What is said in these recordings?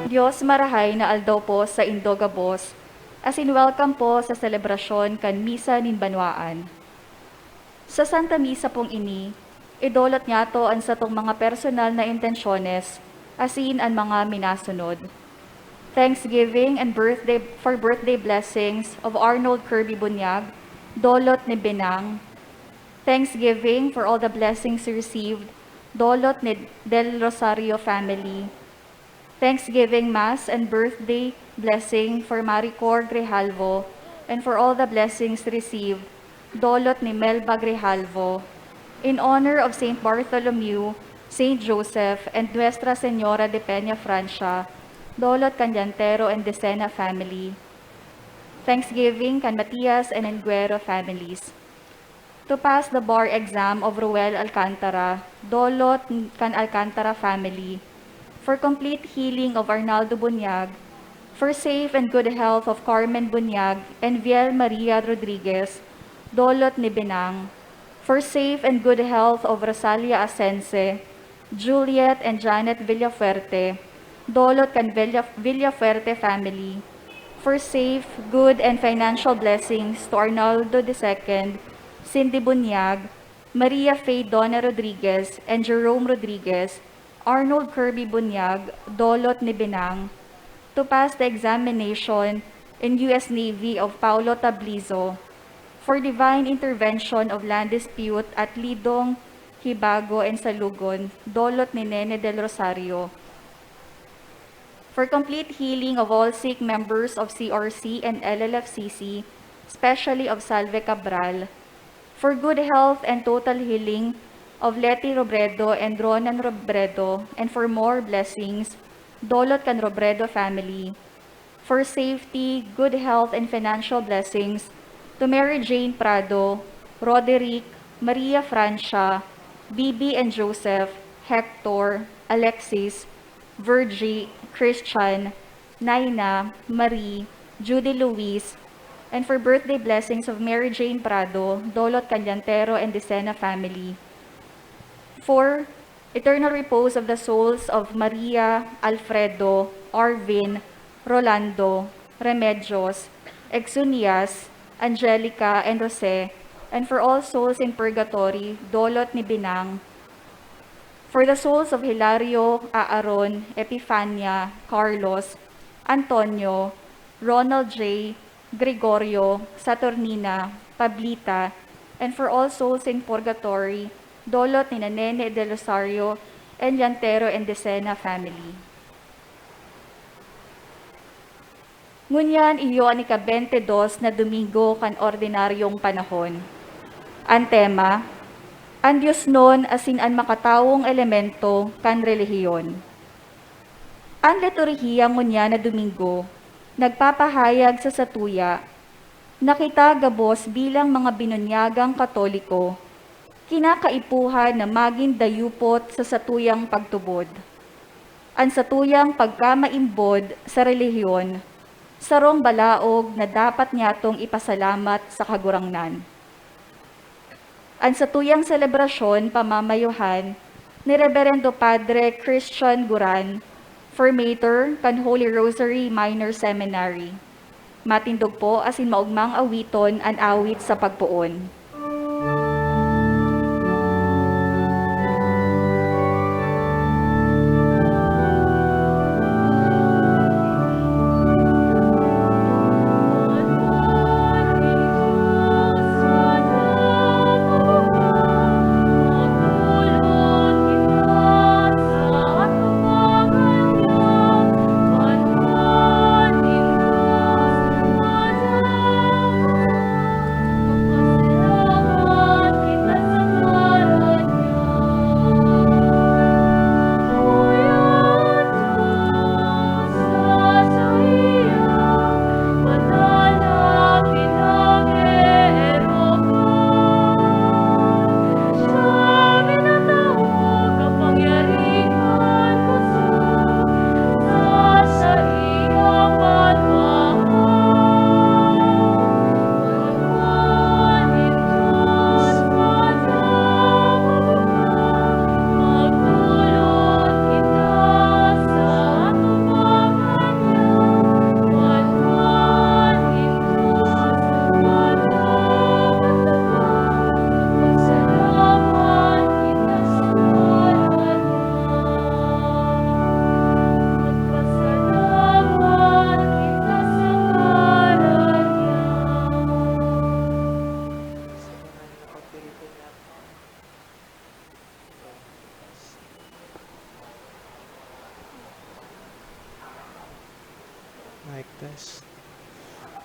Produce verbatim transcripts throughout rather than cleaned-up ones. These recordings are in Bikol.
Dios marahay na aldaw po sa indo gabos, asin welcome po sa selebrasyon kan Misa nin Banwaan. Sa Santa Misa pong ini, idolot niyato an satong mga personal na intensyones asin an mga minasunod. Thanksgiving and birthday for birthday blessings of Arnold Kirby Bunyag, dolot ni Benang. Thanksgiving for all the blessings received, dolot ni Del Rosario family. Thanksgiving Mass and birthday blessing for Maricor Grijalvo and for all the blessings received, dolot ni Melba Grijalvo, in honor of Saint Bartholomew, Saint Joseph, and Nuestra Señora de Peña Francia, dolot kan Llantero and Decena family. Thanksgiving kan Matias and Enguero families. To pass the bar exam of Roel Alcantara, dolot kan Alcantara family. For complete healing of Arnaldo Bunyag. For safe and good health of Carmen Bunyag and Viel Maria Rodriguez, dolot ni Benang. For safe and good health of Rosalia Asense, Juliet and Janet Villafuerte, dolot kan Villa-, Villafuerte family. For safe, good, and financial blessings to Arnaldo the second, Cindy Bunyag, Maria Faye Donna Rodriguez, and Jerome Rodriguez, Arnold Kirby Bunyag, dolot ni Benang, to pass the examination in U S Navy of Paulo Tablizo, for divine intervention of land dispute at Lidong, Hibago, and Salugon, dolot ni Nene Del Rosario. For complete healing of all sick members of C R C and L L F C C, especially of Salve Cabral. For good health and total healing of Letty Robredo and Ronan Robredo, and for more blessings, dolot kan Robredo family. For safety, good health, and financial blessings to Mary Jane Prado, Roderick, Maria Francia, Bibi and Joseph, Hector, Alexis, Virgie, Christian, Naina, Marie, Judy Luis, and for birthday blessings of Mary Jane Prado, dolot kan Llantero and Decena family. For eternal repose of the souls of Maria, Alfredo, Arvin, Rolando, Remedios, Exunias, Angelica, and Jose, and for all souls in purgatory, dolot ni Binang. For the souls of Hilario, Aaron, Epifania, Carlos, Antonio, Ronald J, Gregorio, Saturnina, Pablita, and for all souls in purgatory, dolot ni Nene Del Rosario and Llantero and Decena family. Ngunyan iyo an ika-bente dos na Domingo kan Ordinaryong Panahon. An tema, An Diosnon asin an Makatawong Elemento kan Relihiyon. An liturhiya ngunyan na Domingo nagpapahayag sa satuya na kita gabos bilang mga binunyagang Katoliko, kinakaipuhan na magin dayupot sa satuyang pagtubod. An satuyang pagkamaimbod sa relihiyon, sarong balaog na dapat niyatong ipasalamat sa Kagurangnan. An satuyang selebrasyon pamamayuhan ni Reberendo Padre Christian Guran, formator kan Holy Rosary Minor Seminary. Matindog po asin maogmang awiton an awit sa pagpoon.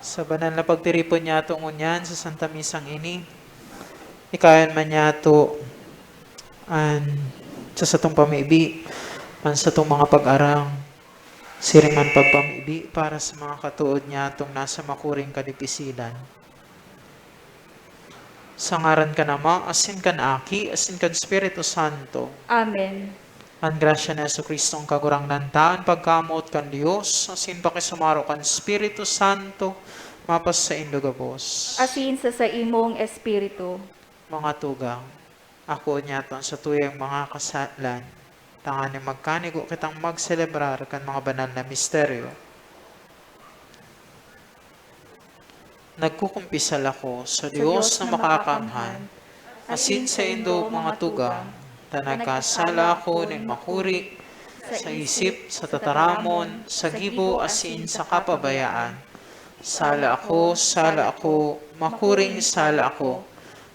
Sa banal na pagtiripon niyato ngunyan sa Santa Misang ini, ikayan man niyato an sa satong pamibi, an satong mga pag-arang, siring man pagpamibi para sa mga katood niyatong nasa makuring kadipisilan. Sa ngaran kan Ama, asin kan Aki, asin kan Espiritu Santo. Amen. An grasya ni Jesu-Cristo, an Kagurangnan ta, an pagkamoot kan Dios, asin pakisumaro kan Espiritu Santo, mapasaindo gabos. Asin sa saimong espiritu. Mga tugang, akoon niyato an satuyang mga kasalan, tanganing magkanigo kitang magselebrar kan mga banal na misteryo. Nagkukumpisal ako sa Sa Dios Dios na na makakamhan, makakamhan, asin asin saindo, saindo, mga mga tugang, tugang, ta ta nagkasala nagkasala ako ako nin nin makuri, sa sa isip, isip, sa sa tataramon, tataramon, sa sa gibo, gibo, asin asin sa sa kapabayaan. Sala ako, sala ako, makuring sala ako.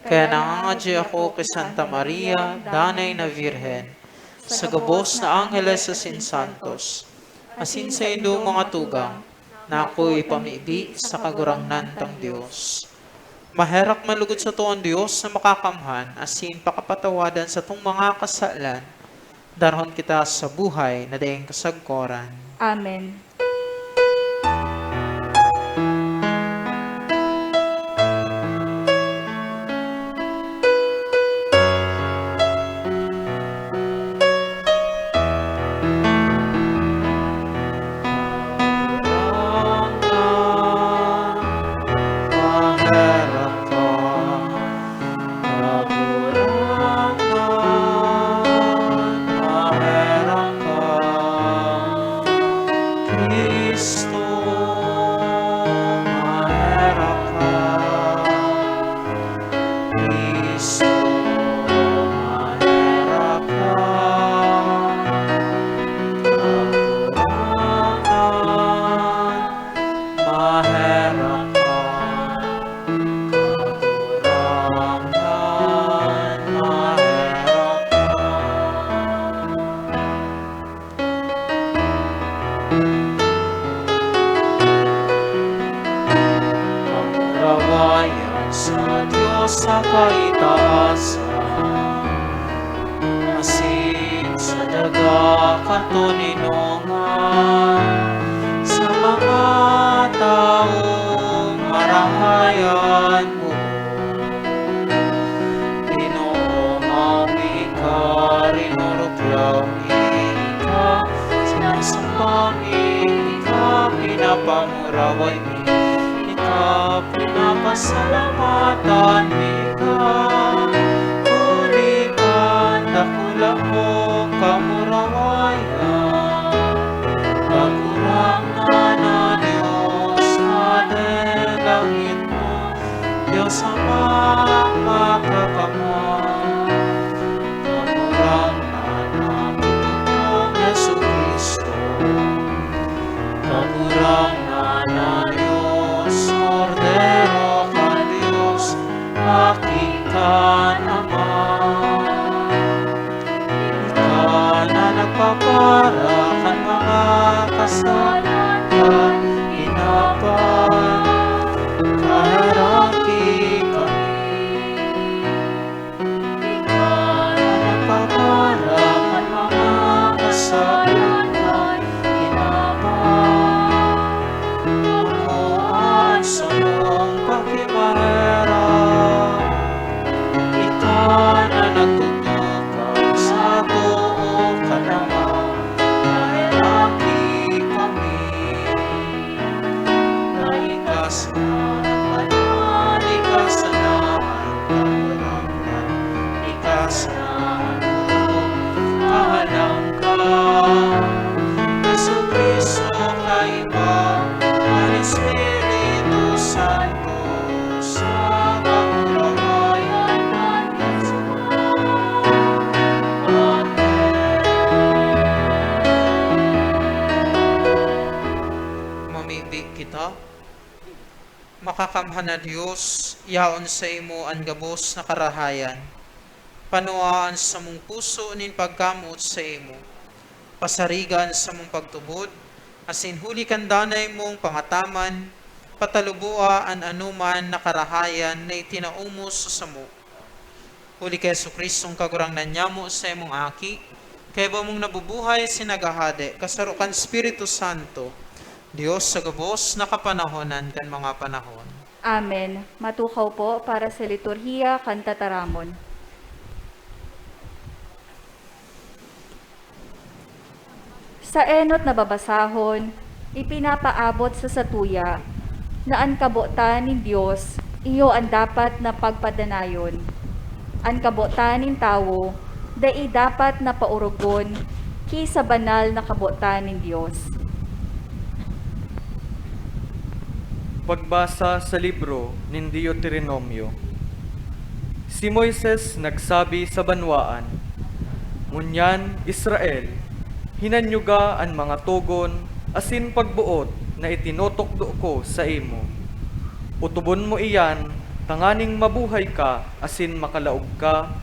Kaya nangangadyi ako ki Santa Maria, Danay na Birhen, sa gabos na angheles asin santos, asin saindo mga tugang, na ako ipamibi sa Kagurangnan tang Dios. Maherak man lugod sato an Dios na makakamhan asin pakapatawadan satong mga kasalan, darahon kita sa buhay na daing kasagkoran. Amen. Kagurangnan, maherak ka. Cristo, maherak ka. Cristo, maherak ka. Kagurangnan, maherak ka. Kagurangnan, maherak ka. Kamurawayan sa Dios sa kaitaasan, asin sa daga kan toninongan, sa mga tawong marahay an buot. Ginoo, mayo mi ika rinuruklaw, ika sinasamba mi, ika pinapamuraway mi, ika pinapasalamatan mi ka, huli kan dakula mong kamurawayan. Kagurangnan na Dios, na langit mo, Dios Amang makakamhan, Kagurangnan na totoo, Jesu-Cristo. Kagurangnan na Dios, Kordero kan Dios, Aki kan Ama. Ika na nagpapara kan mga kasalan kan Ginapang, kaheraki kami. Ika na nagpapara kan mga kasalan kan Ginapang, ako an samong pakimaherak. Ika na nagtutukang sa too kan Ama, maheraki kami. Naikas na an banal, ikas na an Kagurangnan, ikas na an buong kahalangkahan. Jesu-Cristo, kaiba kan Espiritu Santo, sa kamurawayan hanggang sa walang hanggan. Amen. Mamibi kita. Makakamhan na Dios, yaon saimo an gabos na karahayan. Panua an samong puso nin pagkamoot saimo. Pasariga an samong pagtubod, Asin huli kan danay mong pangataman, pataluboa an anoman na karahayan na itinao mo sa samo. Huli ki Jesu-Cristong Kagurangnan nyamo, saimong Aki, kaiba mong nabubuhay asin naghahade, kasaro kan Espiritu Santo, Dios sa gabos na kapanahonan kan mga panahon. Amen. Matukaw po para sa liturhiya kan tataramon. Sa enot na babasahon, ipinapaabot sa satuya na an kabotan nin Dios iyo an dapat na pagpadanayon. An kabotan nin tawo dai dapat na paorogon ki sa banal na kabotan nin Dios. Pagbasa sa libro nin Deuteronomio. Si Moises nagsabi sa banwaan, "Ngunyan, Israel, hinanyuga an mga togon asin pagboot na itinutukdo ko saimo. Otobon mo iyan tanganing mabuhay ka asin makalaog ka,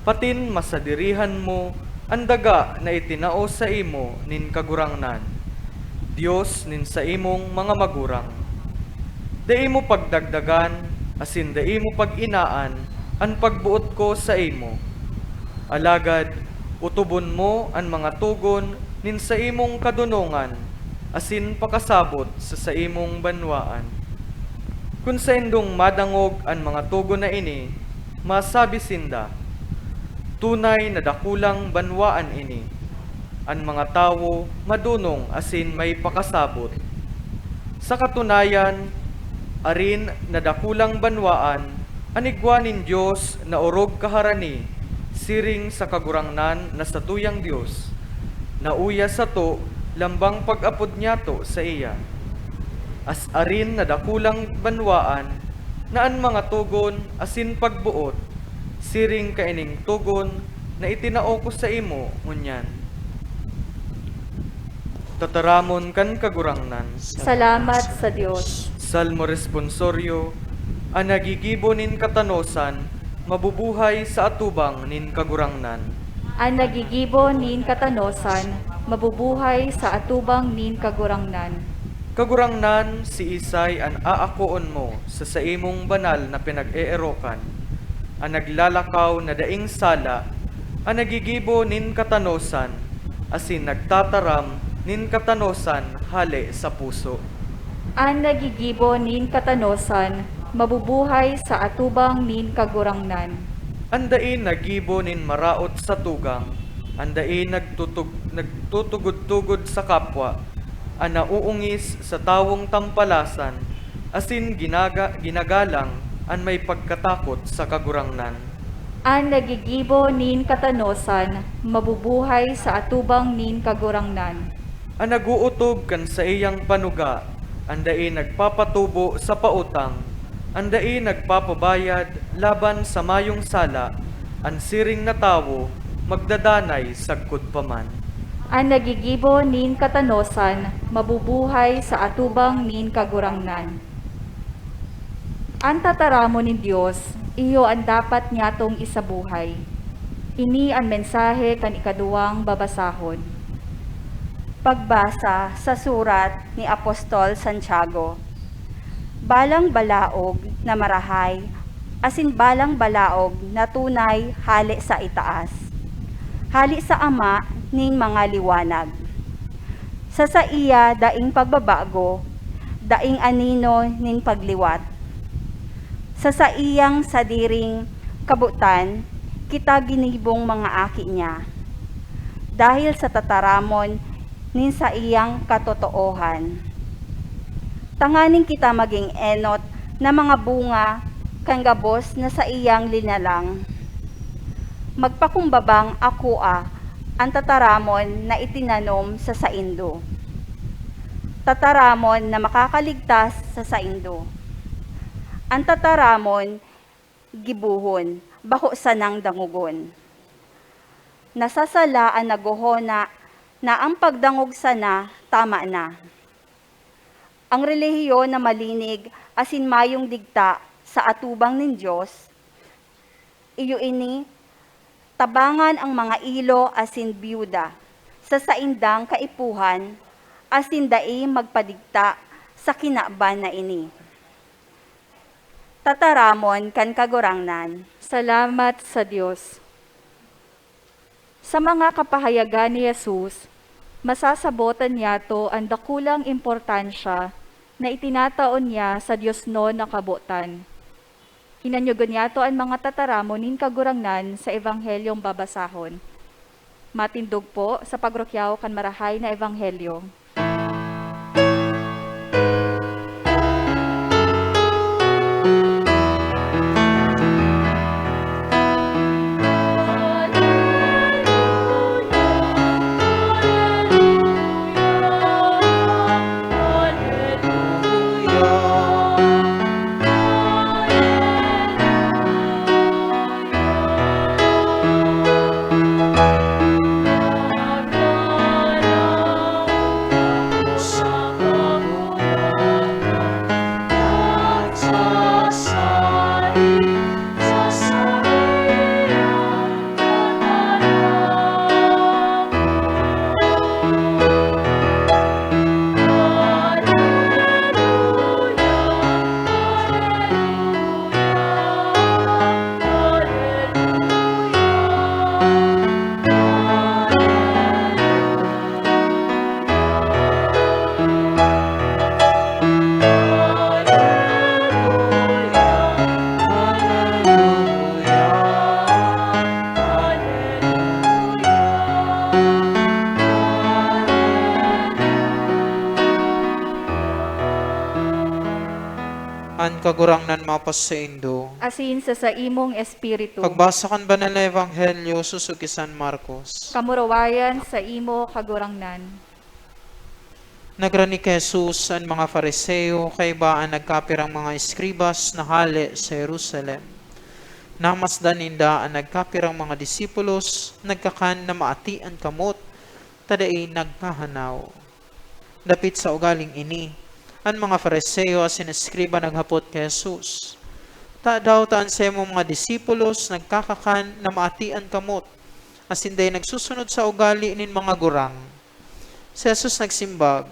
patin masadirihan mo an daga na itinao saimo nin Kagurangnan, Dios nin saimong mga magurang. Dai mo pagdagdagan asin dai mo pag-inaan an pagboot ko saimo. Alagad otobon mo an mga togon nin saimong kadonongan asin pakasabot sa saimong banwaan. Kun saindong madangog an mga togon na ini, masabi sinda, 'Tunay na dakulang banwaan ini. An mga tawo madonong asin may pakasabot.' Sa katunayan, arin na dakulang banwaan an igwa nin Dios na orog kaharani, siring sa Kagurangnan na satuyang Dios, na uya sato lambang pag-apod nyato saiya. As arin na dakulang banwaan na an mga togon asin pagboot siring kaining togon na itinao ko saimo ngunyan." Tataramon kan Kagurangnan. Salamat sa Dios. Salmo Responsorio. An naggigibo nin katanosan, mabubuhay sa atubang nin Kagurangnan. An naggigibo nin katanosan, mabubuhay sa atubang nin Kagurangnan. Kagurangnan, siisay an aakoon mo sa saimong banal na pinag-eerokan? An naglalakaw na daing sala, an naggigibo nin katanosan, asin nagtataram nin katanosan hale sa puso. An naggigibo nin katanosan mabubuhay sa atubang nin Kagurangnan. An dai naggibo nin maraot sa tugang, an dai nagtutug-, nagtutugod-tugod sa kapwa, an nauungis sa tawong tampalasan, asin ginaga-, ginagalang an may pagkatakot sa Kagurangnan. An naggigibo nin katanosan mabubuhay sa atubang nin Kagurangnan. An nag-ootob kan saiyang panuga, an dai nagpapatubo sa pautang, an dai nagpapabayad laban sa mayong sala, an siring na tawo magdadanay sagkod pa man. An naggigibo nin katanosan mabubuhay sa atubang nin Kagurangnan. An tataramon nin Dios, iyo an dapat nyatong isabuhay. Ini an mensahe kan ikaduwang babasahon. Pagbasa sa surat ni Apostol Santiago. Balang balaog na marahay, asin balang balaog na tunay hale sa itaas, hale sa Ama nin mga liwanag. Sa saiya daing pagbabago, daing anino nin pagliwat. Sa saiyang sadiring kabotan, kita ginibong mga aki niya, dahil sa tataramon nin saiyang katotoohan, tanganing kita magin enot na mga bunga kan gabos na saiyang linalang. Magpakumbabang akoa an tataramon na itinanom sa saindo, tataramon na makakaligtas sa saindo. An tataramon, gibohon, bako sanang dangogon. Nasasala an naghohona na an pagdangog sana tama na. Ang relihiyon na malinig asin mayong digta sa atubang nin Dios, iyo ini, tabangan ang mga ilo asin byuda sa saindang kaipuhan asin dai magpadigta sa kinaban na ini. Tataramon kan Kagurangnan. Salamat sa Dios. Sa mga kapahayagan ni Jesus, masasabotan niyato an dakulang importansya na itinatao niya sa diosnon na kabotan. Hinanyogon niyato an mga tataramon nin Kagurangnan sa Evanghelyong babasahon. Matindog po sa pagrukyaw kan Marahay na Ebanghelyo. An Kagurangnan mapasaindo. Asin sa saimong espiritu. Pagbasa kan Banal na Ebanghelyo sosog ki San Marcos. Kamurawayan saimo, Kagurangnan. Nagrani ki Jesus an mga Fariseo kaiba an nagkapirang mga eskribas na hale sa Jerusalem. Namasdan ninda an nagkapirang mga disipulos nagkakan na maati an kamot, ta dai nagkahanaw. Dapit sa ugaling ini, an mga Fariseo asin eskriba naghapot ki Jesus, "Tadaw ta an saimong mga disipulos nagkakakan na maati an kamot, asin dai nagsusunod sa ugali nin mga gurang?" Si Jesus nagsimbag,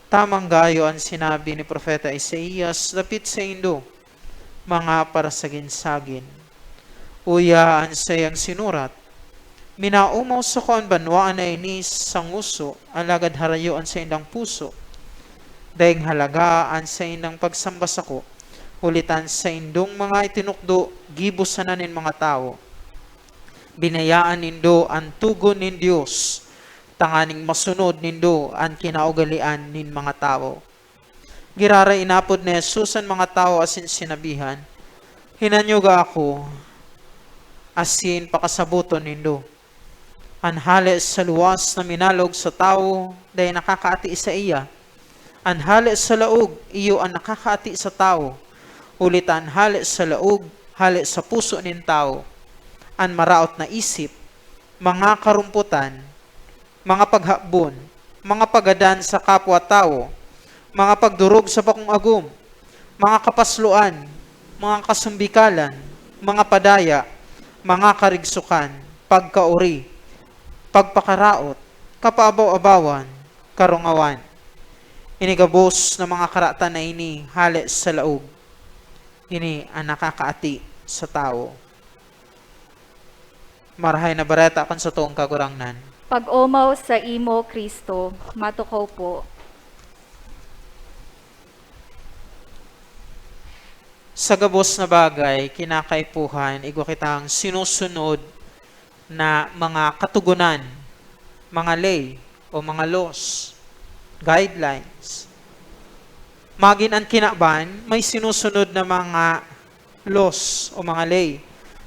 "Tamang gayo an sinabi ni Propeta Isaias dapit saindo, mga parasagin-sagin. Uya an saiyang sinurat, 'Minaomaw sako an banwaan na ini sa ngoso, alagad harayo an saindang puso. Daing halaga an saindang pagsamba sako, huli ta an saindong mga itinukdo gibo sana nin mga tawo. Binayaan nindo an togon nin Dios, tanganing masunod nindo an kinaugalean nin mga tawo.'" Giraray inapod ni Jesus an mga tawo asin sinabihan, "Hinanyoga ako, asin pakasaboton nindo. An hale sa luwas na minalog sa tawo, dai nakakaati saiya. An hale sa laog, iyo an nakakaati sa tawo, huli ta an hale sa laog, hale sa puso nin tawo. An maraot na isip, mga karompotan, mga paghabon, mga pagadan sa kapwa-tawo, mga pagdorog sa bakong agom, mga kapasloan, mga kasumbikalan, mga padaya, mga karigsokan, pagkaori, pagpakaraot, kapaabaw-abawan, karungawan. Ini gabos na mga karatan na ini hale sa laog. Ini an nakakaati sa tawo." Marahay na Bareta kan satong Kagurangnan. Pag-omaw saimo, Cristo, matukaw po. Sa gabos na bagay, kinakaipuhan, igwa kitang sinusunod na mga katogonan, mga ley, o mga laws, guidelines. Magin an kinaban, may sinusunod na mga laws o mga ley,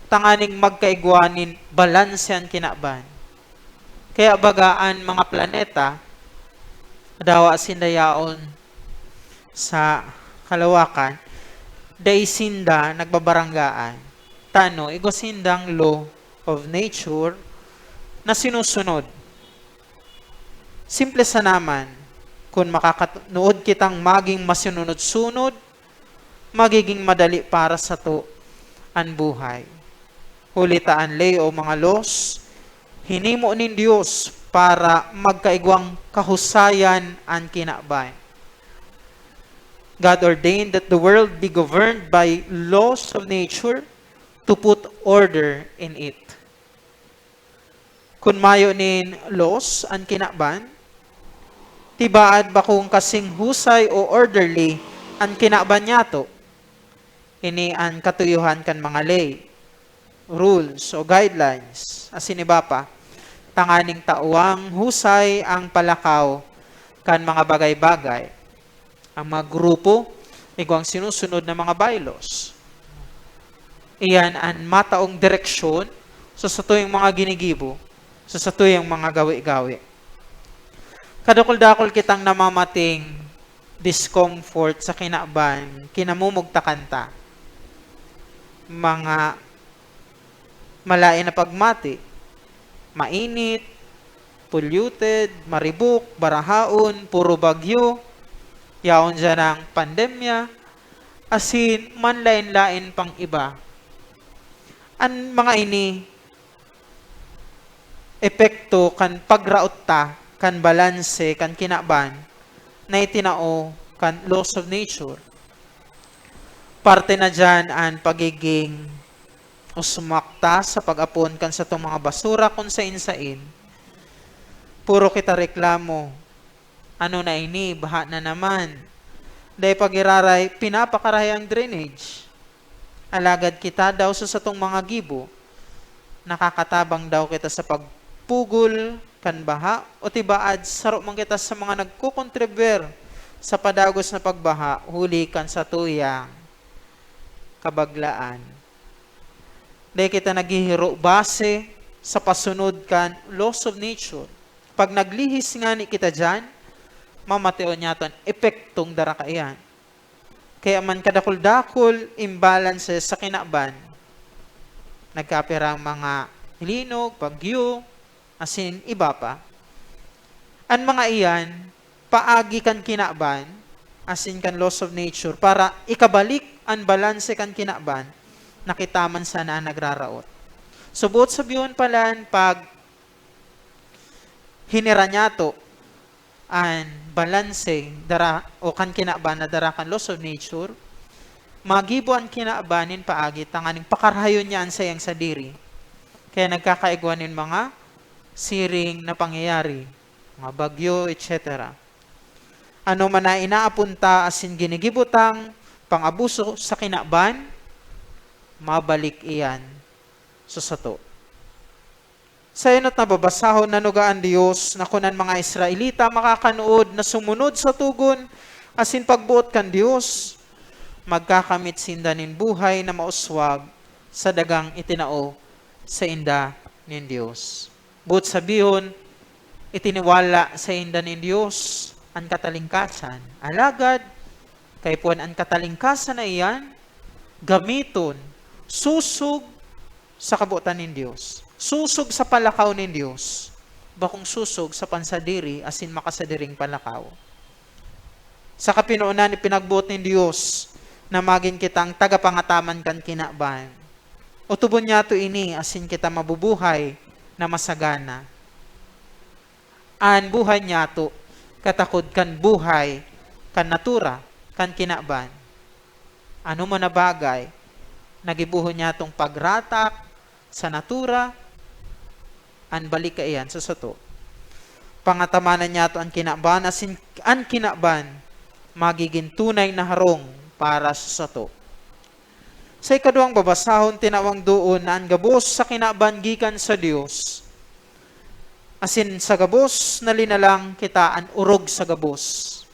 tanganing magkaigwa nin balanse an kinaban. Kaya baga an mga planeta, dawa sinda yaon sa kalawakan, dai sinda nagbabaranggaan. Tano, igwa sindang law of nature na sinusunod. Simple sana man, kun makakanood kitang magin masunod-sunod, magiging madali para sato an buhay. Huli ta an ley o mga laws, hinimo nin Dios para magkaigwang kahusayan an kinaban. God ordained that the world be governed by laws of nature to put order in it. Kun mayo nin laws an kinaban, tibaad bakong kasing husay o orderly an kinaban niyato. Ini an katuyohan kan mga ley, rules, o guidelines, asin iba pa, tanganing tawang husay ang palakaw kan mga bagay-bagay. Ang mga grupo, igwang sinusunod na mga bylaws. Iyan an mataong direksyon sa satuyang mga ginigibo, sa satuyang mga gawi-gawi. Kadakul-dakul kitang namamating discomfort sa kinaban, kinamumugtakan ta. Mga malaen na pagmati, mainit, polluted, maribok, barahaon, puro bagyo, yaon dyan ang pandemya, asin manlaen-laen pang iba. An mga ini, epekto kan pagraot ta kan balanse kan kinaban na itinao kan laws of nature. Parte na dyan an pagiging usmak ta sa pag-apon kan satong mga basura kun sain-sain. Puro kita reklamo. Ano na ini? Baha na naman. Dai pag-iraray, pinapakarahay ang drainage. Alagad kita daw sa satong mga gibo, nakakatabang daw kita sa pagpugol kan baha o tibaad saro man kita sa mga nagkokontribuir sa padagos na pagbaha huli kan satuyang kabaglaan. Dai kita naghihiro base sa pasunod kan laws of nature. Pag naglihis ngani kita diyan, mamatiyon niyato an epektong dara kaiyan. Kaya man kadakul-dakul imbalanse sa kinaban. Nagkapirang mga linog, bagyo, asin iba pa. An mga iyan, paagi kan kinaban, asin kan laws of nature, para ikabalik an balanse kan kinaban, na kita man sana an nagraraot. So, boot sabihon palan, pag hinira niyato an balanse dara, o kan kinaban na dara kan laws of nature, magibo an kinaban nin paagi tanganing pakarahayon niya an saiyang sadiri. Kaya nagkakaigwa nin mga siring na pangyayari, mga bagyo, et cetera. Ano man na inaapon ta asin ginigibo tang pang-abuso sa kinaban, mabalik iyan sa sato. Sa enot na babasahon, nanuga an Dios na kun an mga Israelita makakanood na sumunod sa togon asin pagboot kan Dios, magkakamit sinda nin buhay na mauswag sa dagang itinao sainda nin Dios. Boot sabihon, itiniwala sainda nin Dios an katalingkasan. Alagad, kaipuhan an katalingkasan na iyan, gamiton, sosog sa kabotan nin Dios, sosog sa palakaw nin Dios, bakong sosog sa pansadiri asin makasadiring palakaw. Sa kapinonan, ipinagboot nin Dios na magin kitang tagapangataman kan kinaban. Otobon niyato ini asin kita mabubuhay na masagana. An buhay niyato katakod kan buhay kan natura, kan kinaban. Ano man na bagay na gibohon niyatong pagratak sa natura, an balik kaiyan sa sato. Pangatamanan niyato an kinaban, asin an kinaban magigin tunay na harong para sa sato. Sa ikaduwang babasahon, tinawang doon na an gabos sa kinaban gikan sa Dios, asin sa gabos na linalang kita an orog sa gabos.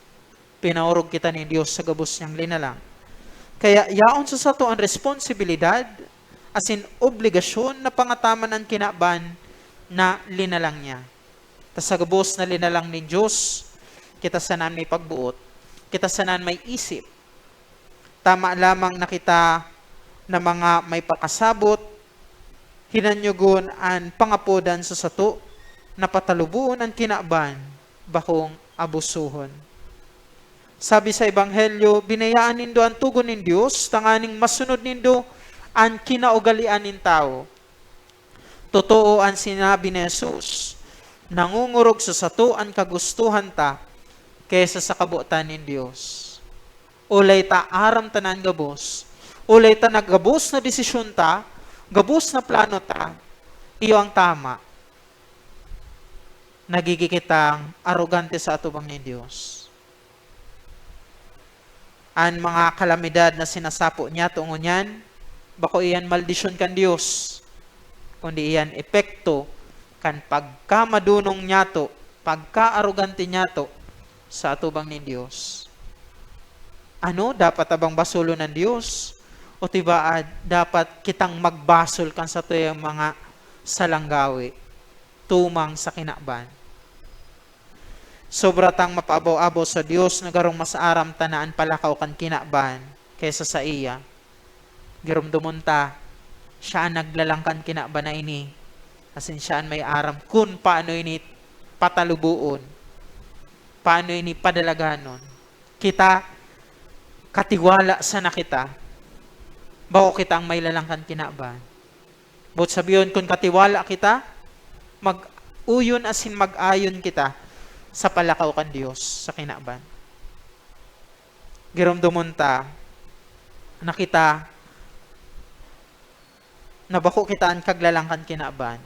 Pinaorog kita nin Dios sa gabos niyang linalang. Kaya yaon sa sato an responsibilidad asin obligasyon na pangataman an kinaban na linalang niya. Ta sa gabos na linalang nin Dios, kita sana an may pagboot, kita sana an may isip. Tama lamang na kita na mga may pakasabot, hinanyogon an pangapodan sa sato na pataluboon an kinaban, bakong abusohon. Sabi sa Ebanghelyo, "Binayaan nindo an togon nin Dios, tanganing masunod nindo an kinaugalean nin tawo." Totoo an sinabi ni Jesus, nangungurog sa sato an kagustuhan ta kesa sa kabotan nin Dios. Olay ta aram ta na an gabos, olay ta nagabos na desisyon ta, gabos na plano ta, iyo ang tama. Nagigin kitang arogante sa atubang nin Dios. An mga kalamidad na sinasapo niyato ngunyan, bako iyan maldisyon kan Dios, kundi iyan epekto kan pagkamadunong niyato, pagkaarogante niyato sa atubang nin Dios. Ano, dapat ta bang basolon an Dios? O tibaad, dapat kitang magbasol kan satuyang mga salang gawe tumang sa kinaban? Sobra tang mapaabaw-abaw sa Dios na garong mas aram ta na an palakaw kan kinaban kaysa saiya. Giromdomon ta, siya an naglalang kan kinaban na ini, asin siya an may aram kun paano ini pataluboon, paano ini padalaganon. Kita, katiwala sana kita, bako kita an may lalang kan kinaban. Boot sabihon, kun katiwala kita, mag-uyon asin mag-ayon kita sa palakaw kan Dios sa kinaban. Giromdomon ta na kita, na bako kita an kaglalang kan kinaban.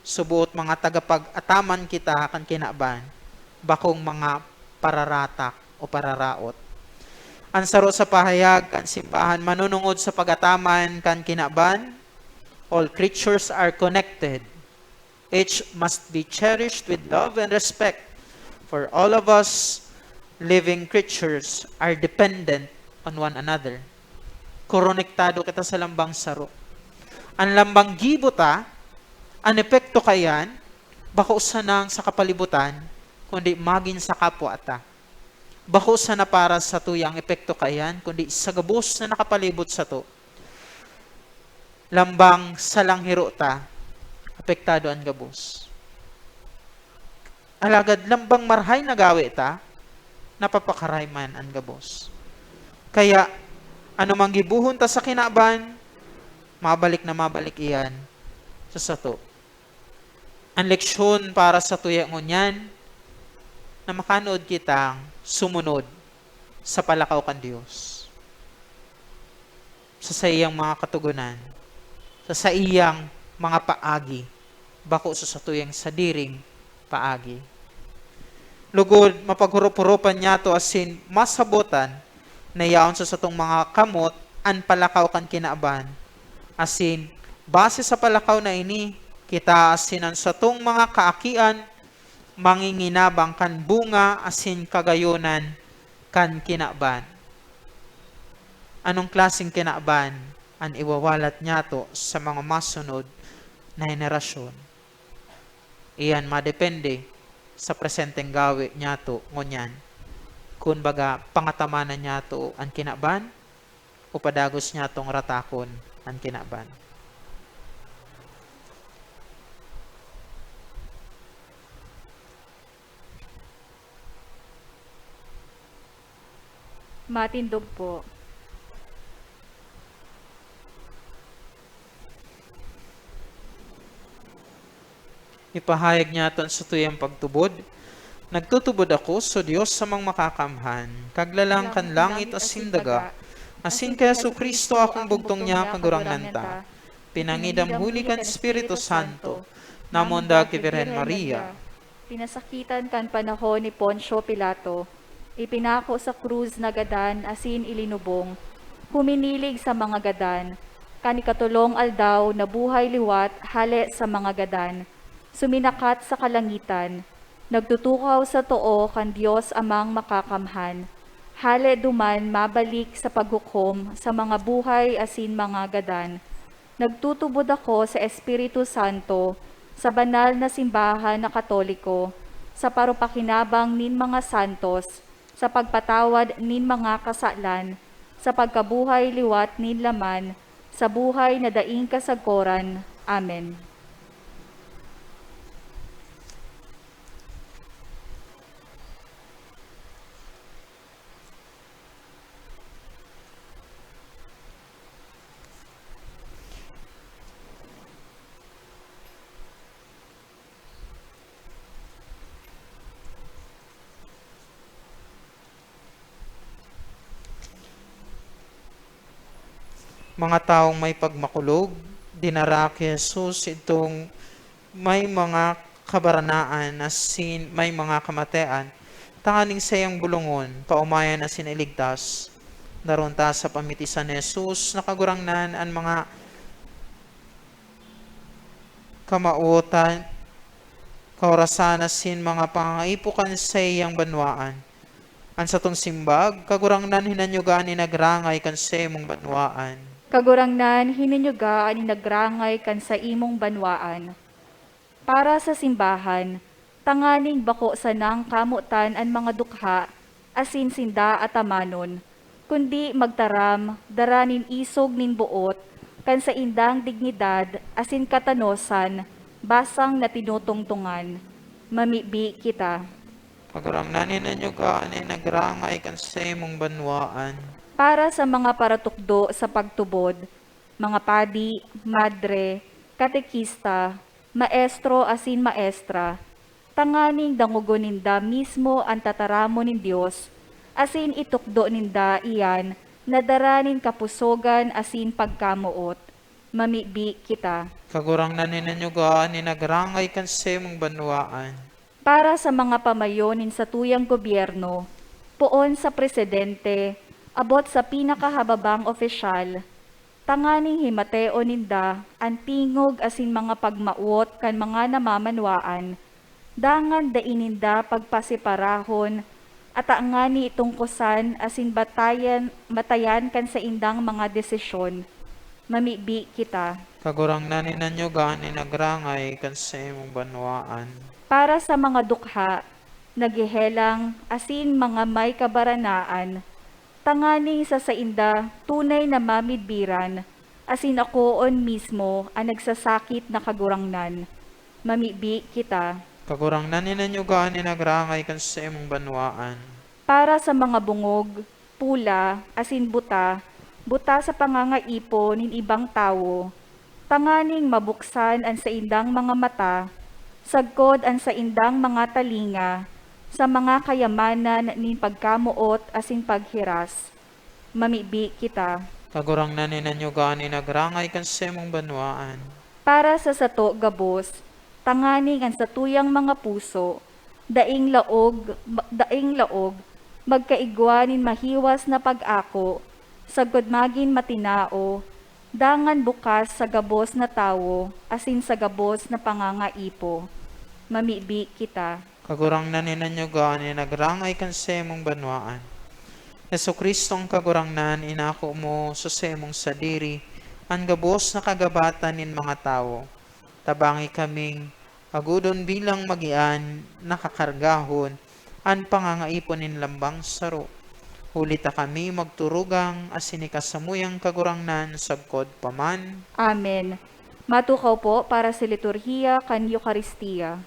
Suboot mga tagapag-ataman kita kan kinaban, bakong mga pararatak o pararaot. An saro sa pahayag kan simbahan manunungod sa pag-ataman kan kinaban, "All creatures are connected. Each must be cherished with love and respect, for all of us living creatures are dependent on one another." Konektado kita sa lambang saro. An lambang gibo ta, an epekto kaiyan, bako sanang sa kapalibutan, kundi magin sa kapwa ta. Bako sana para sato yang epekto kaiyan, kundi sa gabos na nakapalibot sato. Lambang salang hiro ta, apektado an gabos. Alagad lambang marahay na gawe ta, napapakaray man an gabos. Kaya, ano mang gibohon ta sa kinaban, mabalik na mabalik iyan sa sato. An leksyon para satuya ngunyan, na makanood kitang sumunod sa palakaw kan Dios, sa saiyang mga katogonan, sa saiyang mga paagi, bako sa satuyang sadiring paagi. Lugod, mapaghurup-hurupan niyato asin masabotan na yaon sa satong mga kamot an palakaw kan kinaban. Asin, base sa palakaw na ini, kita asin an satong mga kaakian manginginabang kan bunga asin kagayonan kan kinaban. Anong klaseng kinaban an iwawalat niyato sa mga masunod na henerasyon? Iyan madepende sa presenteng gawe niyato ngunyan. Kun baga, pangatamanan niyato an kinaban o padagos niyatong ratakon an kinaban? Matindog po. Ipahayag niyato an satuyang pagtubod. "Nagtutubod ako sa Dios samang Makakamhan, Kaglalang kan langit asin daga, asin ki Jesu-Cristo, akong bugtong niya, Kagurangnan ta, pinangidam huli kan Espiritu Santo, namundag ki Birhen Maria, pinasakitan kan panahon ni Poncio Pilato, ipinako sa krus na gadan asin ilinubong, huminilig sa mga gadan, kan ikatolong aldaw nabuhay liwat hale sa mga gadan, suminakat sa kalangitan, nagtutukaw sa too kan Dios Amang Makakamhan, hale duman mabalik sa paghukom sa mga buhay asin mga gadan. Nagtutubod ako sa Espiritu Santo, sa banal na simbahan na Katoliko, sa parupakinabang nin mga santos, sa pagpatawad nin mga kasalan, sa pagkabuhay liwat nin laman, sa buhay na daing kasagkoran. Amen." Mga tawong may pagmakulog, dinara ki Jesus idtong may mga kabaranaan asin may mga kamatean, tanganing saiyang bulongon, paomayan asin iligtas. Daron ta sa pamitisan ni Jesus na Kagurangnan an mga kamawotan, kaorasan asin mga pangangaipo kan saiyang banwaan. An satong simbag, Kagurangnan, hinanyuga an inagrangay kan saimong banwaan. Kagurangnan, hinanyuga an inagrangay kan saimong banwaan. Para sa simbahan, tanganing bako sanang kamotan an mga dukha asin sinda atamanon, kundi magtaram, dara nin isog nin boot kan saindang dignidad asin katanosan, basang na tinutongtongan. Mamibi kita. Kagurangnan, hinanyuga an inagrangay kan saimong banwaan. Para sa mga paratukdo sa pagtubod, mga padi, madre, katekista, maestro asin maestra, tanganing dangogon ninda mismo an tataramon nin Dios, asin itukdo ninda iyan na dara nin kapusogan asin pagkamoot. Mamibi kita. Kagurangnan, hinanyuga an inagrangay kan saimong banwaan. Para sa mga pamayo nin satuyang gobyerno, poon sa presidente, abot sa pinakahababang opisyal, tanganing himateon ninda an tingog asin mga pagmawot kan mga namamanwaan, dangan dai ninda pagpasiparahon, ata ngani tungkosan asin batayan, batayan kan saindang mga desisyon. Mamibi kita. Kagurangnan, hinanyuga an inagrangay kan saimong banwaan. Para sa mga dukha, naghehelang, asin mga may kabaranaan, tanganing sa sainda tunay na mamidbiran, asin akoon mismo an nagsasakit na Kagurangnan. Mamibi kita. Kagurangnan, hinanyuga an inagrangay kan saimong banwaan. Para sa mga bongog, pula, asin buta, buta sa pangangaipo nin ibang tawo, tanganing mabuksan an saindang mga mata, sagkod an saindang mga talinga, sa mga kayamanan nin pagkamoot asin paghiras. Mamibi kita. Kagurangnan, hinanyuga an inagrangay kan saimong banwaan. Para sa sato gabos, tanganing an satuyang mga puso, daing laog, ma-, daing laog, magkaigwa nin mahiwas na pag-ako, sagkod magin matinao, dangan bukas sa gabos na tawo asin sa gabos na pangangaipo. Mamibi kita. Kagurangnan, hinanyuga an inagrangay kan saimong banwaan. Jesu-Cristo, an Kagurangnan, inako mo sa saimong sadiri an gabos na kagabatan nin mga tawo. Tabangi kaming agodon bilang magian na kakargahon an pangangaipo nin lambang saro. Huli ta kami magturugang asin ikasamuyang Kagurangnan sagkod pa man. Amen. Matukaw po para sa liturhiya kan Eukaristia.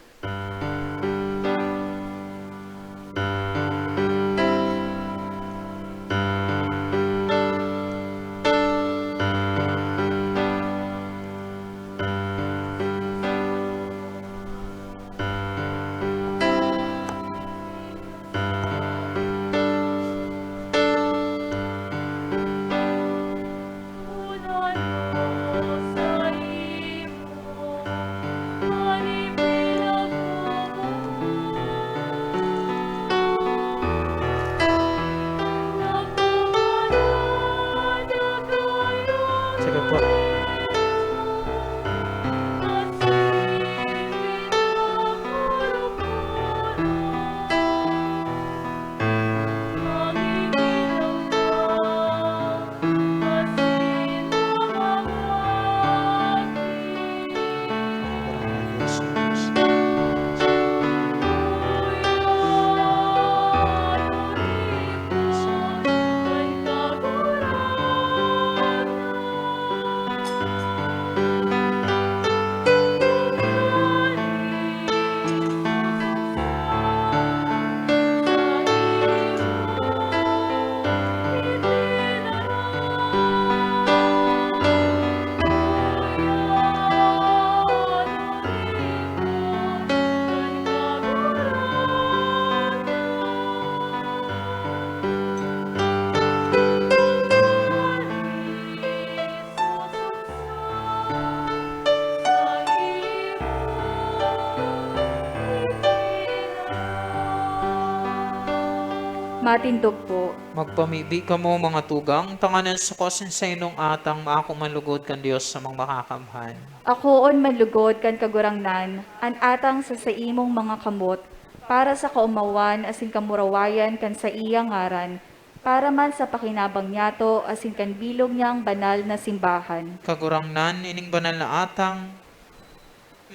Matindog po. Magpamibi kamo, mga tugang, tanganing sa kosensya inong atang maako man lugod kan Dios sa mga makakamhan. Akoon man lugod kan Kagurangnan, an atang sa saimong mga kamot, para sa kaomawan asin kamurawayan kan saiyang ngaran, para man sa pakinabang niyato asin kan bilog niyang banal na simbahan. Kagurangnan, ining banal na atang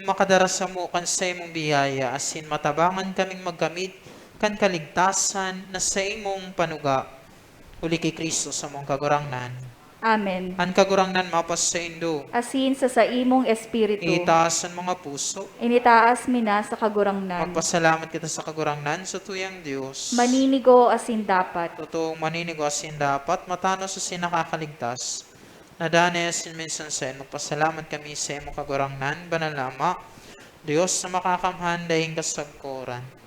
makadara samo kan saimong biyaya asin matabangan kaming magkamit kan kaligtasan na saimong panuga. Huli ki Cristo samong Kagurangnan. Amen. An Kagurangnan mapasaindo. Asin sa saimong espiritu. Itaas an mga puso. Initaas mi na sa Kagurangnan. Magpasalamat kita sa Kagurangnan, sa tuyang Dios. Maninigo asin dapat. Totoong maninigo asin dapat, matanos asin nakakaligtas. Nadanay asin minsan saen, magpasalamat kami saimo, Kagurangnan, Banal na Ama, Dios na makakamhan, daing kasagkoran.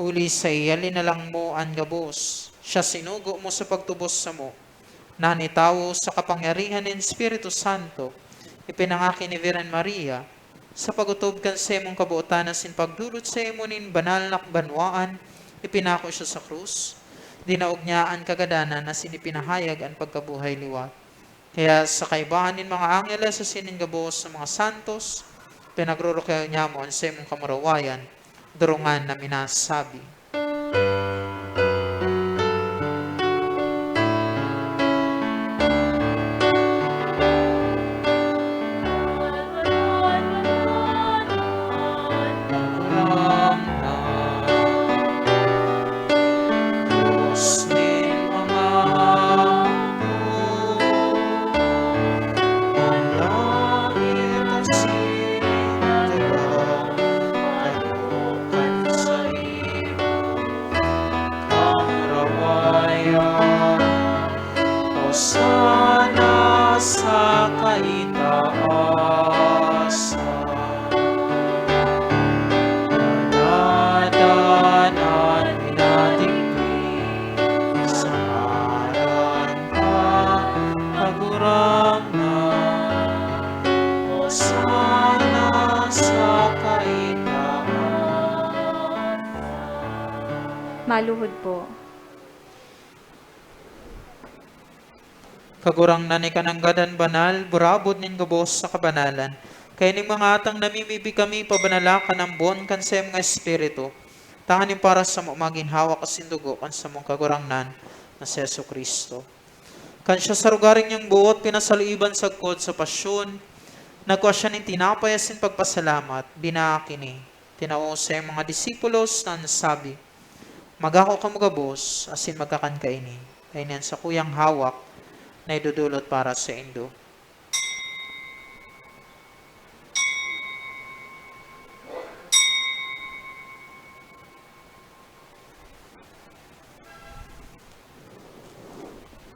Huli saiya linalang mo an gabos. Siya sinugo mo sa pagtubos samo, na nitawo sa kapangyarihan nin Espiritu Santo, ipinangaki ni Virgen Maria, sa pag-otob kan saimong kabotan asin pagdolot saimo nin banal na banwaan, ipinako siya sa krus. Dinaog niya an kagadanan asin ipinahayag an pagkabuhay liwat. Kaya sa kaibahan nin mga angeles asin nin gabos na mga santos, pinagrorokehan niamo an saimong kamurawayan, durungan na minasabi. Kamurawayan, Hosanna sa kaitaasan. Kadadanan minadigdi sa ngaran kan Kagurangnan. Hosanna sa kaitaasan. Maluhod po. Kagurangnan, ika nanggad an banal, burabod nin gabos sa kabanalan. Kaya ning mga atang namimibi kami, pabanala kan ambon kan saimong Espiritu, tanganing para samo magin hawak asin dugo kan samong Kagurangnan na si Jesu-Cristo. Kan siya sa rogaring niyang boot pinasaluiban sagkod sa pasyon, nagkua siya nin tinapay asin pagpasalamat, binaak ini, tinao sa iyang mga disipulos na an sabi, "Mag-ako kamo gabos asin magkakan kaini. Kaini an sakuyang hawak na idodolot para saindo."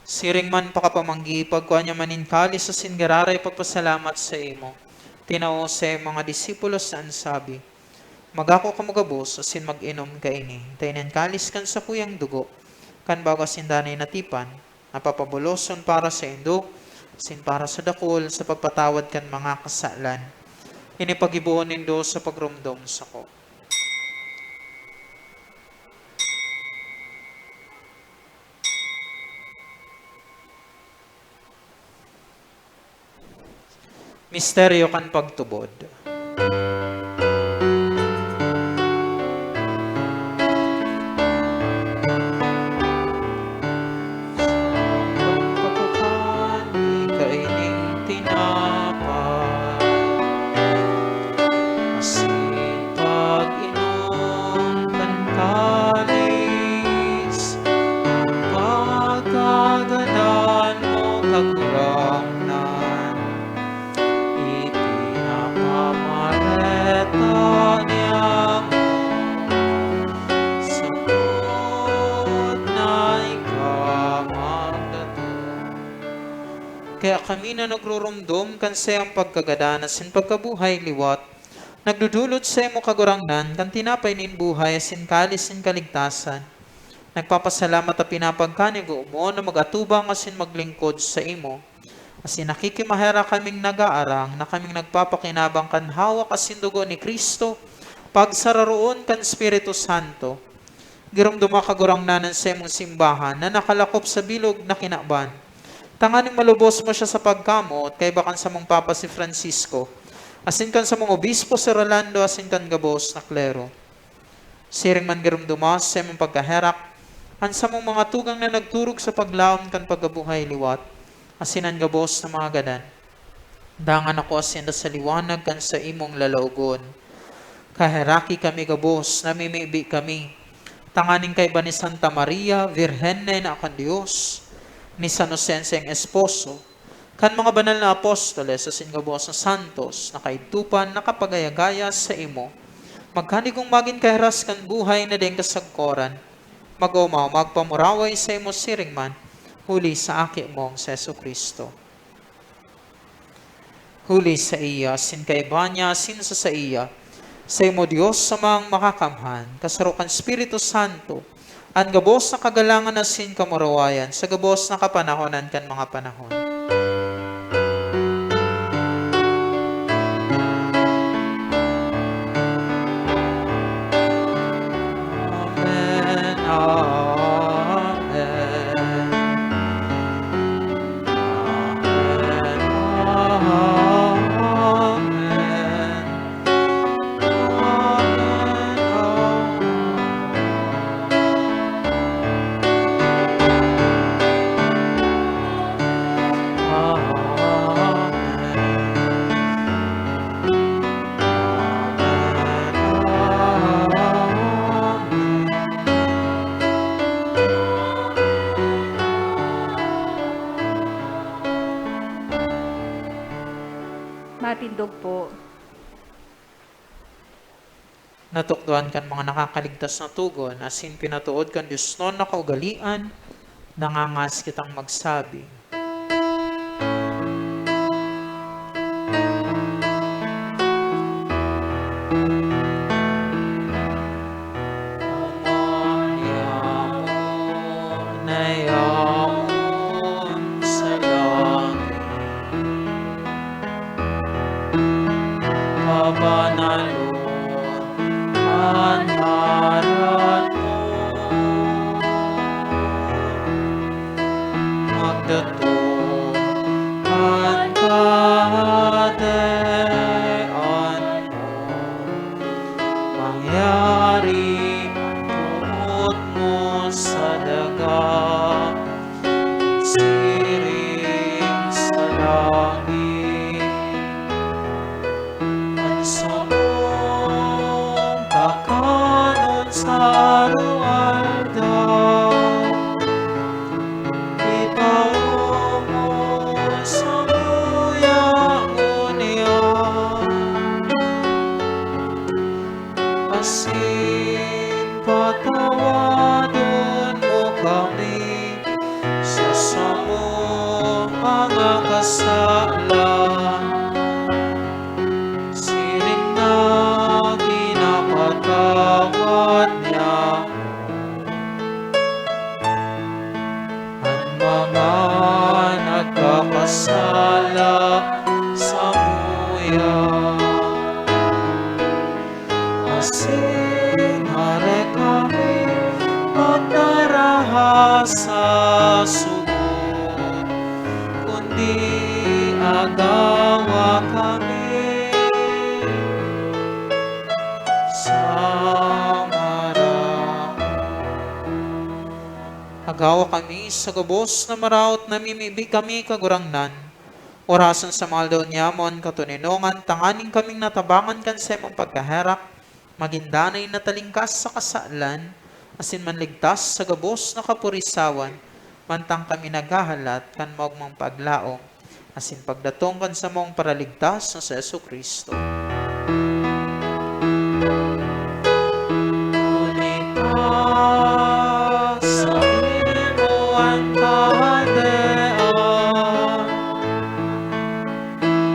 Siring man pakapamanggi, pagkua niya man nin kalis asin giraray pagpasalamat saimo, tinao sa iyang mga disipulos na an sabi, "Mag-ako kamo gabos asin mag-inom kaini. Ta ini an kalis kan sakuyang dugo, kan bago asin danay na tipan, na papabuloson para saindo asin para sa dakul sa pagpatawad kan mga kasalan. Ini paggibohon nindo sa pagromdom sako." Misteryo kan pagtubod. Sa pagkakan ni kaining tinapay, asin pag-inom kan kalis, pagkagadan mo, Kagurangnan, ipinapamareta niamo sagkod na ika magdatong. Kaya kami na nagruromdom kan saiyang pagkagadan asin pagkabuhay liwat, nagdodolot saimo, Kagurangnan, kan tinapay nin buhay asin kalis nin kaligtasan. Nagpapasalamat ta pinapagkanigo mo na mag-atubang asin maglingkod saimo. Asin nakikimaherak kaming nag-aarang na kaming nagpapakinabang kan hawak asin dugo ni Cristo, pagsararoon kan Espiritu Santo. Giromdoma, Kagurangnan, an saimong simbahan na nakalakop sa bilog na kinaban, tanganing malubos mo siya sa pagkamoot, kaiba kan samong Papa si Francisco, asin kan samong Obispo si Rolando, asin kan gabos na klero. Siring man giromdoma sa saimong pagkaherak an samong mga tugang na nagturog sa paglaom kan pagkabuhay liwat, asin an gabos na mga gadan. Dangan ako asin sa liwanag kan saimong lalaogon. Kaheraki kami gabos, namimibi kami, tanganing kaiba ni Santa Maria, Birhen na ina kan Dios, ni San Jose an saiyang esposo, kan mga banal na apostoles asin gabos na santos na kaidtopan nakapagaya-gaya saimo, magkanigong magin kahiras kan buhay na daing kasagkoran, mag-omaw, magpamuraway saimo siring man, huli sa Aki mong si Jesu-Cristo. Huli saiya, asin kaiba niya, asin sa saiya, saimo, Dios Amang Makakamhan, kasaro kan Espiritu Santo, an gabos na kagalangan asin kamurawayan sa gabos na kapanahonan kan mga panahon. Amen. Amen. Amen. Amen. Matindog po. Natukdoan kan mga nakakaligtas na togon, asin pinatood kan diosnon na kaugalean, nangangas kitang magsabi. Ama niamo na yaon sa langit, pabanalon an ngaran mo, magdatong an Kahadean mo, mangyari an boot mo sa daga, siring sa langit. An samong kakanon sa aroaldaw, itao mo samuya ngunyan, asin patawadon mo kami sa samong mga kasalan, siring na pinapatawad niamo an mga nagkakasala samuya. Asin hare kami pagdaraha sa sugod, kundi agawa kami sa maraot. Agawa kami sa gabos na maraot, namimibi kami, Kagurangnan. Orasan sa mga aldaw niamo an katoninongan, tanganing kaming natabangan kan saimong pagkaherak, magin danay na talingkas sa kasalan, asin manligtas sa gabos na kapurisawan, mantang kami naghahalat kan maogmang paglaom asin pagdatong kan samong Paraligtas na si Jesu-Cristo. Huli ta saimo an Kahadean,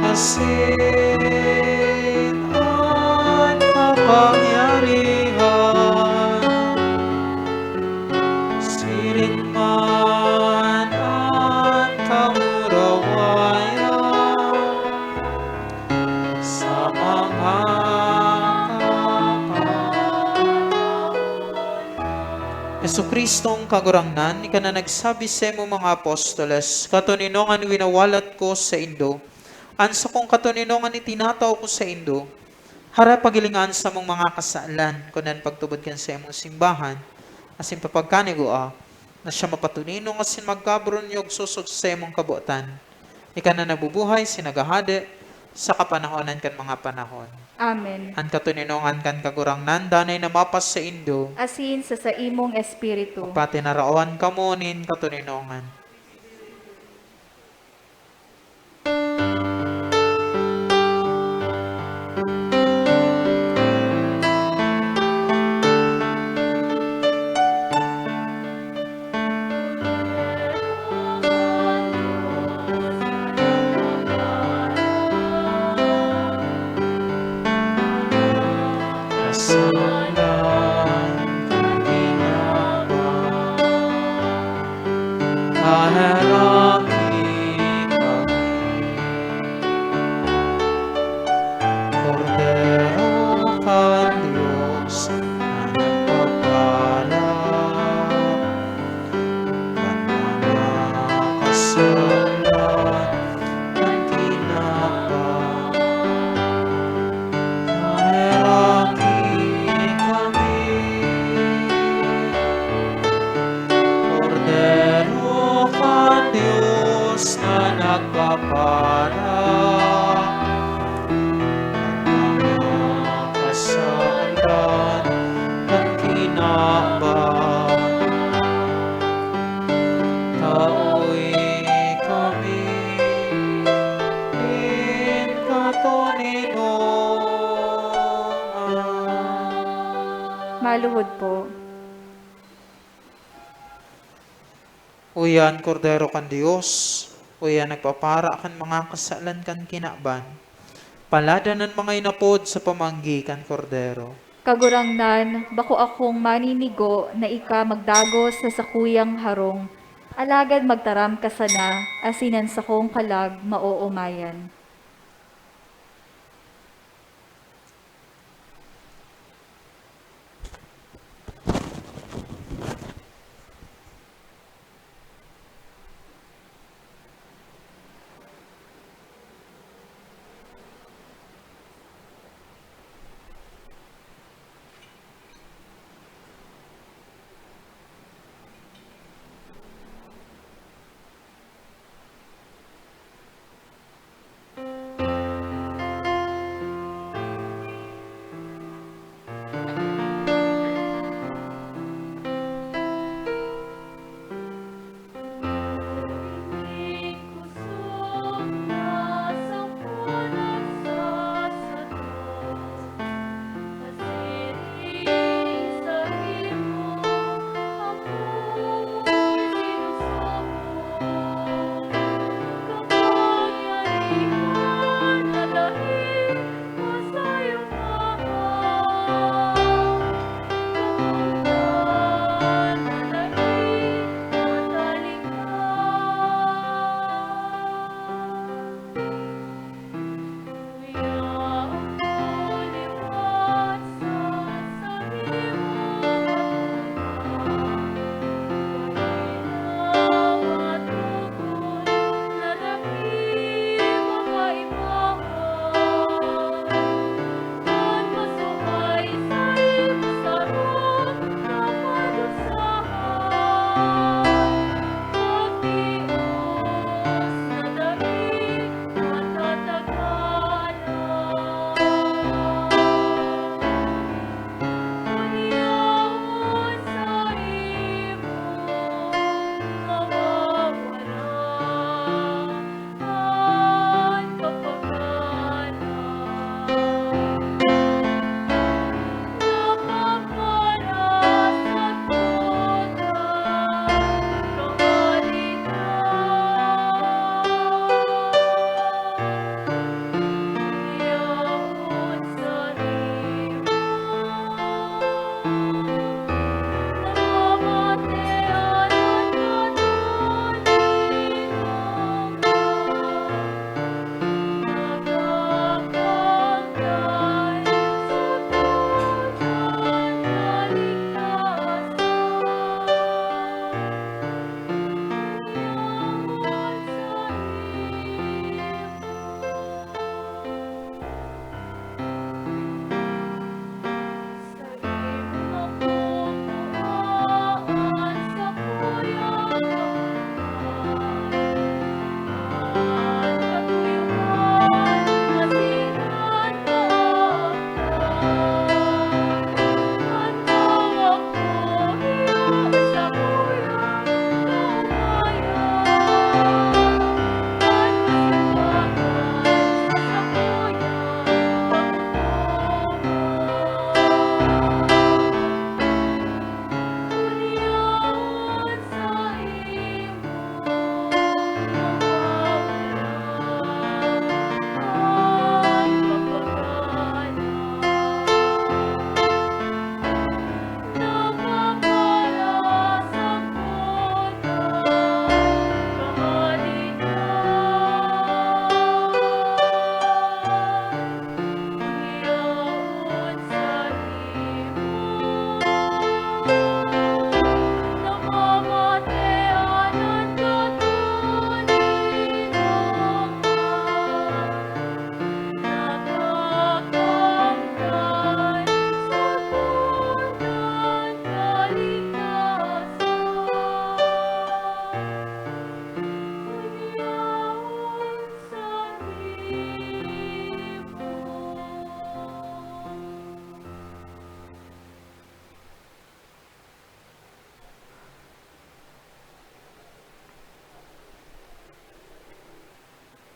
asin an kapangyarihan, siring man an kamurawayan sa mga kapanahon. Jesu-Cristong Kagurangnan, ika na nagsabi sa imong mga apostoles, "Katoninongan winawalat ko saindo, an sakong katoninongan itinatao ko saindo. Hara, paghilinga an samong mga kasalan, kun an pagtubod kan saimong simbahan, asin papagkanigua, na siya mapatoninong asin magkaburunyog sosog sa saimong kabotan. Ika na nabubuhay asin naghahade sa kapanahonan kan mga panahon." Amen. An katoninongan kan Kagurangnan danay na mapasaindo. Asin sa saimong espiritu. Magpatinarawan kamo nin katoninongan. Kasalan kan ginaba, kaheraki kami. Kordero kan Dios na nagpapara kan mga kasalan kan ginaba, maheraki kami. Kordero kan Dios na nagpapara kan mga kasalan kan ginaba, taoi kami nin katoninongan. Maluhod po. Uya an Kordero kan Dios, uya an nagpapara kan mga kasalan kan kinaban. Paladan an mga inapod sa pamanggi kan Kordero. Kagurangnan, bako akong maninigo na ika magdagos sa sakuyang harong, alagad magtaram ka sana, asin an sakong kalag maoomayan.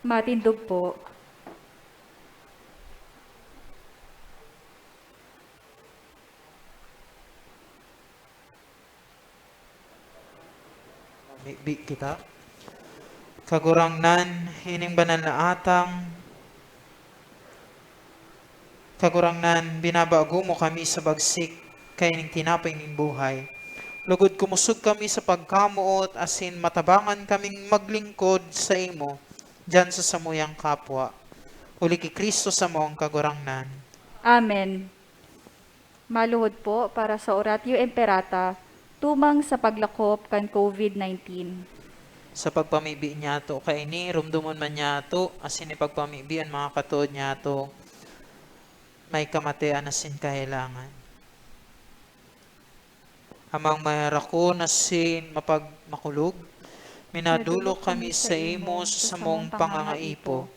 Matindog po. Mibi kita. Kagurangnan, ining banal na atang, Kagurangnan, binabago mo kami sa bagsik kaining tinapay nin buhay. Lugod kumosog kami sa pagkamoot asin matabangan kaming maglingkod saimo diyan sa samuyang kapwa. Huli ki Cristo samong Kagurangnan. Amen. Maluhod po para sa Oratio Imperata, tumang sa paglakop kan COVID nineteen. Sa pagpamibi niyato kaini, rumdomon man niyato asin ipagpamibi an mga katood niyato may kamatean asin kahelangan. Amang mayarakon asin mapagmakulog, minadolok kami saimo sa samong pangangaipo.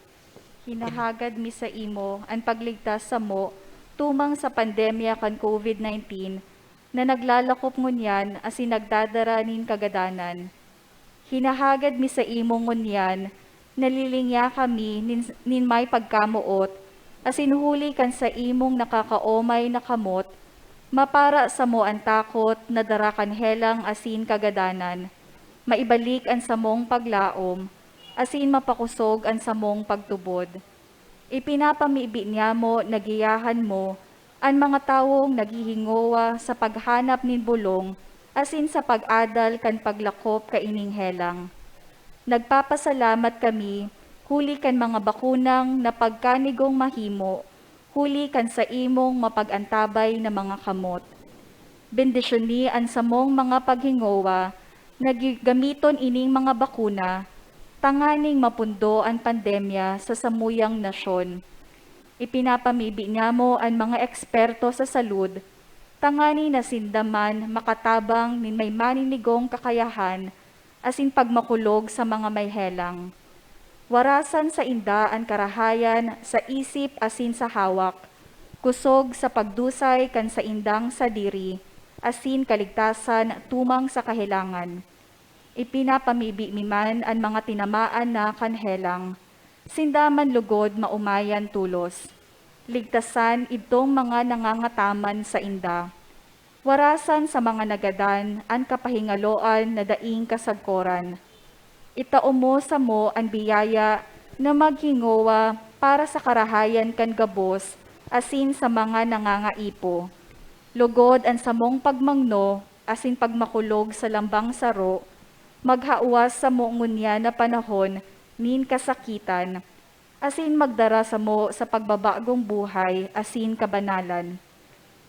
Hinahagad mi saimo an pagligtas samo tumang sa pandemya kan COVID nineteen na naglalakop ngunyan asin nagdadara nin kagadanan. Hinahagad mi saimo ngunyan, nalilingya kami nin, nin may pagkamoot, asin huli kan saimong nakakaomay na kamot, mapara samo an takot na dara kan helang asin kagadanan, maibalik an samong paglaom, asin mapakosog an samong pagtubod. Ipinapamibi niyamo na giyahan mo an mga tawong naghihingowa sa paghanap nin bolong asin sa pag-adal kan paglakop kaining helang. Nagpapasalamat kami huli kan mga bakunang na pagkanigong mahimo huli kan saimong mapag-antabay na mga kamot. Bendisyoni an samong mga paghingowa na gi-, gamiton ining mga bakuna tanganing mapundo an pandemya sa samuyang nasyon. Ipinapamibi niyamo an mga eksperto sa salud tanganing na sinda man makatabang nin may maninigong kakayahan asin pagmakulog sa mga may helang. Warasan sainda an karahayan sa isip asin sa hawak, kosog sa pagdusay kan saindang sadiri, asin kaligtasan tumang sa kahelangan. Ipinapamibi mi man an mga tinamaan na kan helang, sinda man lugod maomayan tolos. Ligtasan idtong mga nangangataman sainda. Warasan sa mga nagadan an kapahingaloan na daing kasagkoran. Itao mo samo an biyaya na maghingowa para sa karahayan kan gabos asin sa mga nangangaipo. Lugod an samong pagmangno asin pagmakulog sa lambang saro, maghawas samo ngunyan na panahon nin kasakitan, asin magdara samo sa pagbabagong buhay asin kabanalan.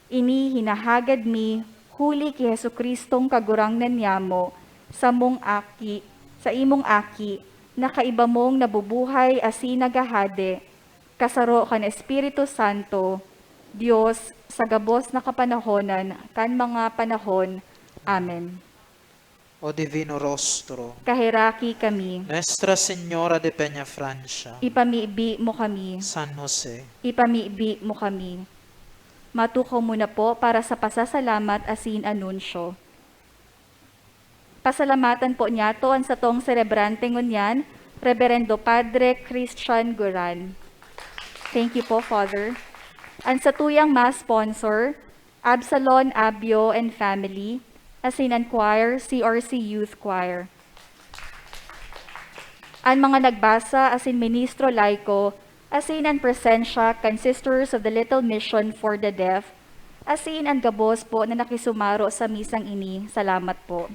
Ini hinahagad mi huli ki Jesu-Cristong Kagurangnan niyamo, samong Aki, sa imong Aki, na kaiba mong nabubuhay asin naghahade, kasaro kan Espiritu Santo, Dios, sa gabos na kapanahonan kan mga panahon. Amen. O Divino Rostro. Kaheraki kami. Nuestra Señora de Peñafrancia. Ipamibi mo kami. San Jose. Ipamibi mo kami. Matukaw mo na po para sa pasasalamat asin anunsyo. Pasalamatan po niyato an satong selebrante ngunyan, Reverendo Padre Christian Guran. Thank you po, Father. An satuyang mass sponsor, Absalon Abio and family, asin an choir, C R C Youth Choir. An mga nagbasa asin ministro laiko, asin an presensya kan Sisters of the Little Mission for the Deaf, asin an gabos po na nakisumaro sa misang ini, salamat po.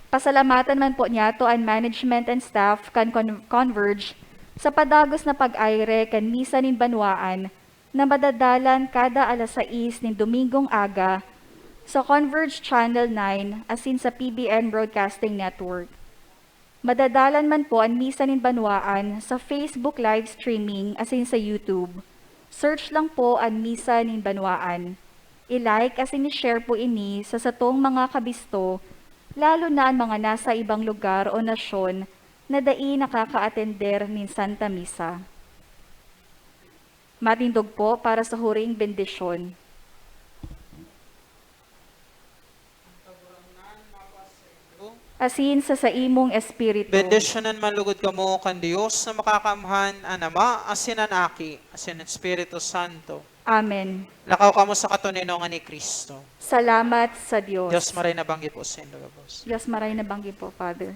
Pasalamatan man po niyato an management and staff kan Con-, Converge sa padagos na pag-aire kan misa nin banwaan na madadalan kada alas sais nin Domingong aga sa Converge Channel nine asin sa P B N Broadcasting Network. Madadalan man po an Misa nin Banwaan sa Facebook live streaming asin sa YouTube. Search lang po an Misa nin Banwaan. I-like asin i-share po ini sa satong mga kabisto, lalo na an mga nasa ibang lugar o nasyon na dai nakakaatender nin Santa Misa. Matindog po para sa huring bendisyon. Ang Kagurangnan mapasaindo. Asin sa saimong espiritu. Bendisyonan man lugod kamo kan Dios na Makakaamhan, an Ama, asin an Aki, asin an Espiritu Santo. Amen. Lakaw kamo sa katoninongan ni Cristo. Salamat sa Dios. Dios maray na banggi po saindo gabos. Dios maray na banggi po, Father.